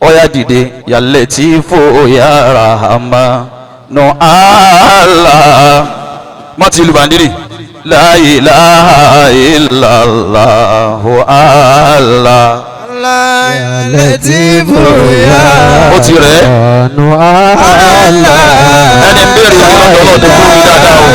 Ọ̀yá dìde yàlẹ̀ tí fò yàrá àmà nù àlà má ti lu bàndírì la ilaha illallahu àlà. Latifu ya Ó ti rẹ̀ Allah. Ẹni ń béèrè owó lọ́dọ̀ Ọlọ́run tó kúrò dáadáa o.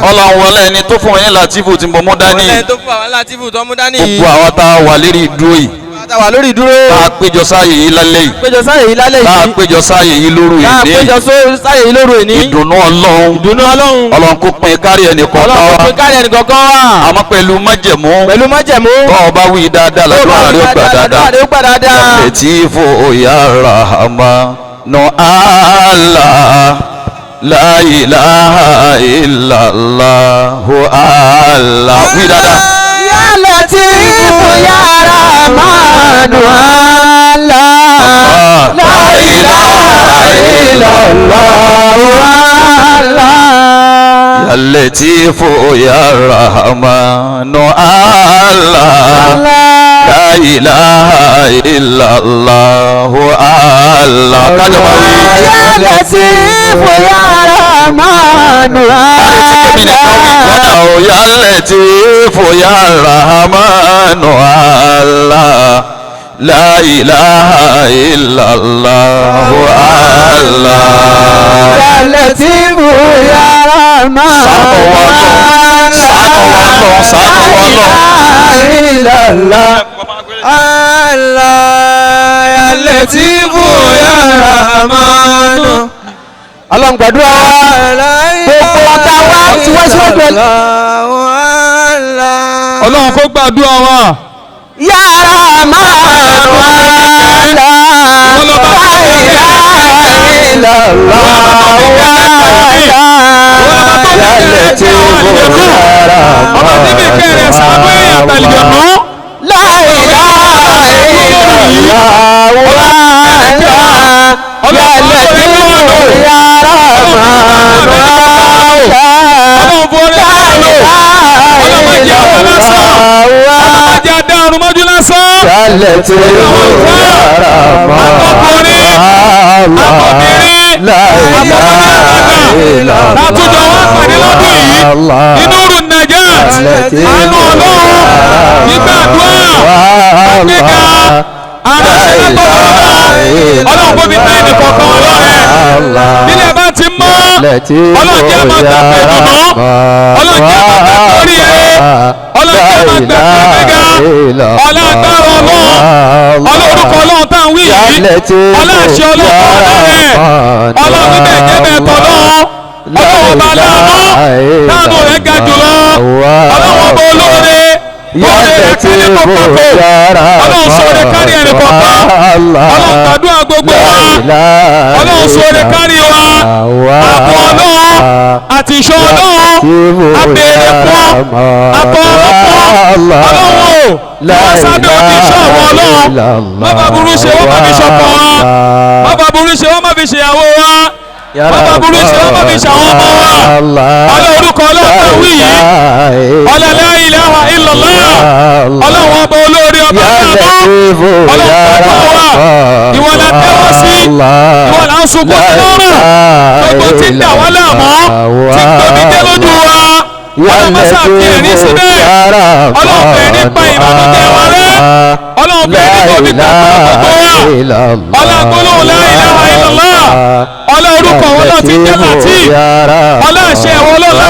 Ọlọ́run wọlé ẹni tó fún yín Latifu tí mo mú dání. Ọlẹ́ni tó fún àwọn Latifu tó mú dání. Gbogbo àwọn tá a wà lérí ìdúró yìí, tá a wà lórí ìdúró, tá a péjọ sáàyè yìí lálẹ́ yìí, péjọ sáyè yìí lálẹ́ tá a yìí, péjọ sáàyè yìí lóru tá a ìní, péjọ sáyè yìí lóru èní, ìdùnnú Ọlọ́run, ìdùnnú Ọlọ́run, Ọlọ́run kó pín kárí ẹnì kọ̀ọ̀kan Ọlọ́run wa. kó kárí ẹnì kọ̀ọ̀kan wa. Àmọ́ pẹ̀lú májẹ̀mú, Pẹ̀lú májẹ̀mú, tọ́ ọ bá wí dáadáa tó bá làdúrà wí rẹ̀ ó gbà dáadáa, dáadáa. làdúrà rẹ̀ ó gbà dáadáa. Latifu ya Rahmanu Allah la ilaha illallahu Allah wí dáadáa. Ya Latifu ya Rahmanu Allah. La ilaha illallah Allah. Ya Latifu ya Rahmanu Allah la ilaha illallahu Allah kájọ máa wí. Ya Latifu ya Rahmanu Allah. Ya Latifu ya Rahmanu Allah la ilaha illallahu Allah. Ya Latifu ya Rahmanu Ṣàánú wa Ọlọ́run, ṣàánú wa Ọlọ́run, ṣàánú wa Ọlọ́run. Illallah. Allah ya Latifu ya Rahmanu. Ọlọ́run gbàdúrà wa. Gbogbo ọ̀tá wa ti wá síwájú ẹ. Ọlọ́run kó gbàdúrà wa. Ya Rahmanu Allah. La ilaha illallah. Ya Latifu ya Ọba níbi kẹrẹ ṣàánú èèyàn àtàlìjọ̀nù. La ilaha illallah. Ya Latifu ya Rahmanu Allah. Ọlọ́run fún orí ẹ̀rọ lò. Ọlọ́run má jẹ́ ọmọ lásán. Ọlọ́run má jẹ́ adá ọrùn mọ́jú lásán. Àtọkùnrin, àtọbìnrin, àtọmọdé àtàgbà. Látújọ wá pàdé lọ́dún yìí. Inú rù Najat. Àánú Ọlọ́run. Nígbà àdúrà. Àgbéga. Àránṣẹ́ látọ̀dọ̀ Ọlọ́run. Ọlọ́run kò fi tẹ́ ẹnì kọ̀ọ̀kan wọn lọ́rẹ̀. Bílẹ̀ bá ti mọ́. Ọlọ́run jẹ́ máa gbà pé dùnú. Ọlọ́run jẹ́ máa gbà pé oríire. Ọlọ́run jẹ́ máa gbà pé gbéga. Ọlá agbára Ọlọ́run. Ọlọ́run orúkọ Ọlọ́run tá à ń wí yìí. Ọlá àṣẹ Ọlọ́run tó wà lára ẹ̀. Ọlọ́run bíbẹ̀ jẹ́ bẹ́ẹ̀ tọ́ lọ́wọ́. Ọlọ́run ọba aláàánú. Táànù rẹ̀ ga jùlọ. Ọlọ́run ọba olóore. Oore rẹ̀ kárí tó papò. Ọlọ́run sọ̀rọ̀ kárí ẹnì kọ̀ọ̀kan. Ọlọ́run gbàdúrà gbogbo wa. Ọlọ́run sọ̀rọ̀ kárí wa. Ààbò Ọlọ́run àti ìṣọ́ Ọlọ́run. Abèrè fún àtọ̀rọ̀ fún Ọlọ́run o. Wọ́n sábẹ́ òdì ìṣọ́ àwọn Ọlọ́run. Má bàa burú ṣe wọ́n má fi ṣọkọ wa. Má bàa burú ṣe wọ́n má fi ṣèyàwó wa. Má bàa burú ṣe wọ́n má fi ṣàwọn ọmọ wa. Ọlọ́run orúkọ Ọlọ́run tó wí yìí. Ọlá la ilaha illallah. Ọlọ́run ọba olóore ọba aláàánú. Ọlọ́run gbàdúrà wa. Ìwọ la tẹ́wọ́ sí. Ìwọ la ń sunkún sí lọ́rùn. Gbogbo tí ń dà wá láàmú. Tí ń gbomi jẹ́ lójú wa. Ọlọ́run má ṣàfi ẹ̀rín síbẹ̀. Ọlọ́run fẹ́ nípa ìbànújẹ́ wa rẹ́. Ọlọ́run fẹ́ nípa omi gbàgbọ́ gbogbo wa. Ọlá gbólóhùn la ilaha illallah. Ọlá orúkọ wọn náà ti jẹ́ Latif. Ọlá àṣẹ wọn lọ́la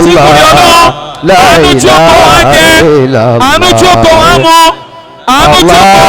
tí kò ní ọlọ́run. Àánú tí ó kọ́ wa jẹ. Àánú tí ó kọ́ wa mu. Àánú tí ó kọ́